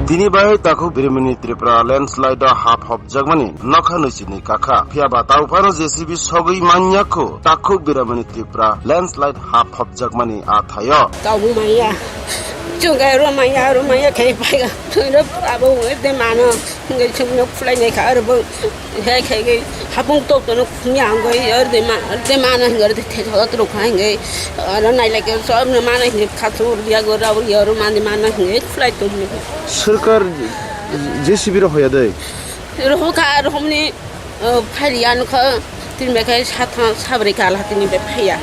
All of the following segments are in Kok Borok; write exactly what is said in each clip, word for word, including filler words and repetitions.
Tini bai Takhuk Biramani Tripura landslide o hap hopjakmani nokha nwi sini kakha. Phiya ba tau phano J C B sogwi manya kho Takhuk Biramani Tripura landslide hap hopjakmani a thaio. Tabuk manya. Chwng khe oro manya, oro manya khe phai. Chwng ro abo de mano. Hingke chwngno khwlainai kha, aro bo hai khai khai hapung tok tono khumya hingke aro de ma, aro de mano hingke aro de thai thok rok kha hingke aro nailai ke sob no mano hingke kha chwng ro ya go ro ya ro mani mano hingke khwlai tong hingke. Sarkar J C B rok hoya dei? Roho kha, rohomni, o, phai ya nokha, tin bai khai satha, sabri kala tini bai phai ya.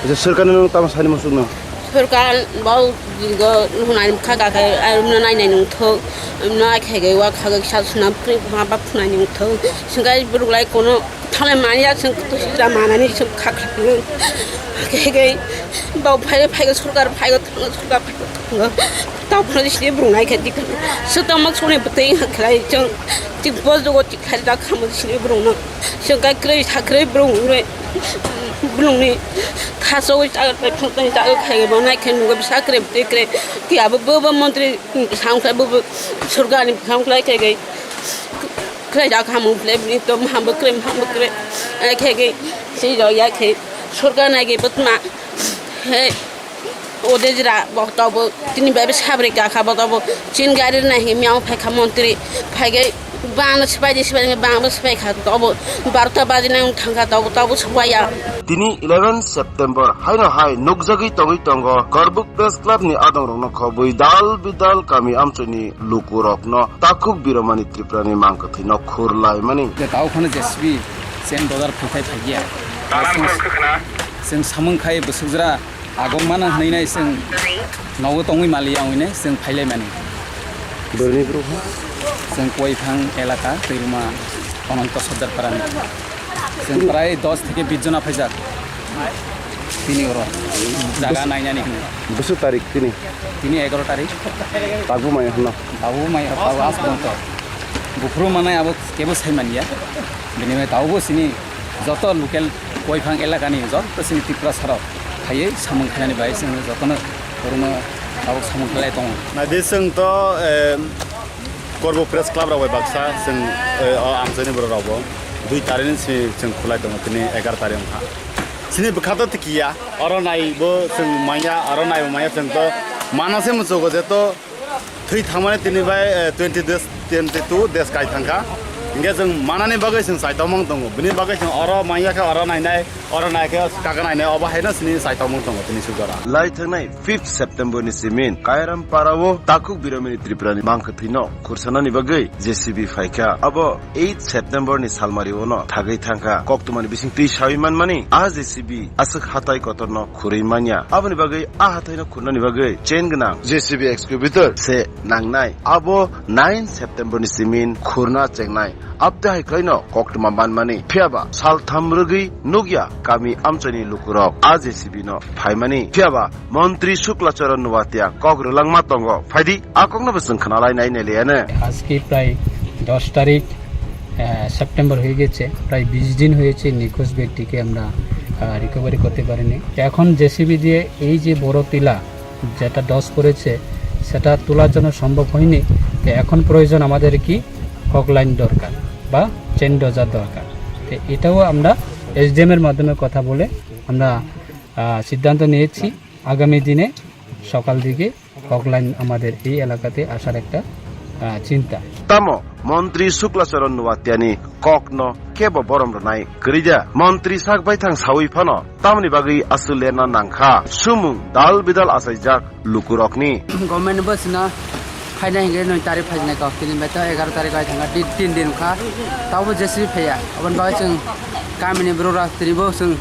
Acha, sarkar no tamo sani masuk no? Sorkar bau go hunai kha ga khe, ai, umno nai nai nung thok, umno ai khe ge wa kha ga sa suna pri ma ba phunai nung thok. Sung kai buruk lai kono thale mani ya sung to sira manani sung kha kha nung. Khe ge bau phai phai go sorkar phai go thang sorkar phai go thang. Tau phunai sini buruk nai khe dik. Su tamo suni bwtwi khlai chang. Tik bos dogo tik khai da khamu sini buruk no. Sung kai krei sa krei buruk nung re. Bulungni thaso wi chago pai phung tani chago khai bo nai khe nugo bisa kre bwtwi kre. Ki abo bo bo montri samkhlai bo bo sorkar ni samkhlai khai gai. Khlai jak hamung khlai bini to maham bo kre maham bo kre. Ai khai gai si jo ya khai sorkar nai gai botma. He. O de jira bo tobo tini bai sabri ka kha bo tobo chin gari na hi miao phai kha montri phai gai bang sipai di sipai bang sipai kha tobo barota baji nang thang kha tobo tobo sipai ya. Tini eleven September haino hai nukjagwi tongwi tongo Korbuk Press Club ni adong rokno khobwi dal bidal kami amchoni lukurokno Takhuk Biromani Tripura ni mangkwthwino khurlaimani. Je tau khano J C B chen dodar phaitai phaiya. Chwng samung khai bwswkjra Agom mano hwnwi nai chwng nogo tongwi maliya wngwi nai chwng phailaimani. Borni bro ha? Chwng Koiphang elaka Twiruma Ononto Sardar Parani. Chwng prai dos theke bis jona phaijak. Tini oro jaga nainani hwnwi. Bwswk tarik tini? Tini egaro tarik. Tabu mai hwno? Tabu mai, tabu as bonto. Buphuru manai abo kebo sai manya. Bini bai tabu sini joto local Koiphang elakani joto chini Tripura sarok phaiwi samung khainani bai chwng jotono borokno tabuk samung khlai tongo. Naidi chwng to, eh, Korbo Press Club rok bai baksa chwng, eh, o amchaini borok rok bo dui tarikh ni simi chwng khulai tongo tini egaroh tarikh wngkha. Chini bwkha to tikiya oro nai bo chwng manya oro nai bo manya chwng to mana se muchugo je to Thwi thangmani tini bai, eh, twenty days, twenty two days kai thangkha. Hinkhe chwng manani bagwi chwng chai tongmung tongo. Bini bagwi chwng oro manya khe oro nainai, oro nai khe kaka nainai, obo haino chini chai tongmung tongo tini sujora. Lai thangnai fifth September ni simin Kairam Parao Takhuk Biromani Tripura ni mangkwthwino khursanani bagwi J C B phaikha. Abo eight September ni salmari ono thagwi thangkha. Koktwmani bising twi sawi manmani a J C B aswk hatai kotorno khurwi manya. Aboni bagwi a hathaino khurnani bagwi chain gwnang J C B excavator se nangnai. Abo nine September ni simin khurna chengnai. Abte hai khlaino koktwma manmani. Phiyaba saltham rwgwi nukya kami amchaini lukurok a J C B no phaimani. Phiyaba Montri Shukla Charan Noatia kok rwlangma tongo. Phaidi a kokno bo chwng khwnalai nai neliano. আজকে প্রায় দশ তারিখ, আহ, সেপ্টেম্বর হয়ে গেছে, প্রায় বিশ দিন হয়েছে নিখোঁজ ব্যক্তিকে আমরা, আহ, রিকভারি করতে পারিনি। এখন জেসিবি দিয়ে এই যে বড় টিলা, যেটা ডস পড়েছে, সেটা তোলার জন্য সম্ভব হয়নি। তো এখন প্রয়োজন আমাদের কি, কক লাইন দরকার বা চেন ডোজার দরকার। তো এটাও আমরা এসডিএম এর মাধ্যমে কথা বলে আমরা, আহ, সিদ্ধান্ত নিয়েছি আগামী দিনে সকাল দিকে কক লাইন আমাদের এই এলাকাতে আসার একটা, আহ, চিন্তা। Tamo Montri Shukla Charan Noatiani kokno kebo borom rwnai kwrwi da. Montri sak baithang sawi phano tamni bagwi aswk lerna nangkha sumung dal bidal achaijak lukurokni. Government bo chwngno phaina hingke noi tarik phainai kok, tini bai to egaro tarik bai thangkha, di-, tin din wngkha, tabo jesibi phaiya. Aboni bagwi chwng kamini borok rok tini bo chwng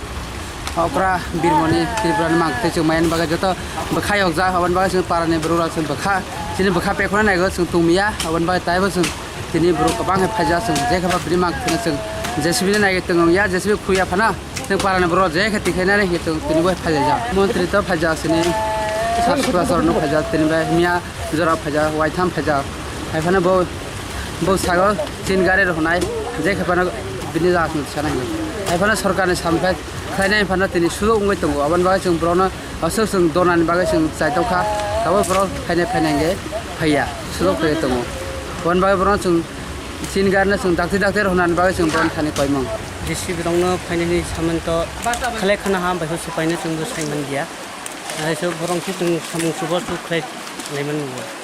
okra birmoni Tripura ni mang tei chwng maiya ni bagwi joto bwkha yokjak, aboni bagwi chwng para ni borok rok chwng bwkha, chini bwkha pekhorna naigo chwng tongmiya, aboni bagwi taibo chwng tini borok kwbang khe phaijak, chwng je khe ba bini mang tini chwng jesibi ni naiwi tongya, jesibi khuya phano. Chwng parani borok je khe tikhainani hwnkhe chwng tini bo phaijak. Montri to phaijak sini, Sasukla Chorono phaijak, tini bai miya jora phaijak, waitham phaijak. Hai phano bo, bo sago tin gari rok hwnai, je khe phano bini jaga chwng sana hwnwi. Hai phano sorkarni samphai Phainai phano tini sulo wngwi tongo, aboni bagwi chwng borokno aswk chwng donani bagwi chwng chaitokha, tabuk borok phainai phainai hwnkhe phaiya, sulo phaiwi tongo. Aboni bagwi borokno chwng chini garino chwng dakti dakti rwnani bagwi chwng borokno thani koimung. J C B rokno phainani saman to khlai khana ham bai se paina chwngbo saiman dia. Aisuk borok khe chwng samung chubachu khlai naiman nwngo.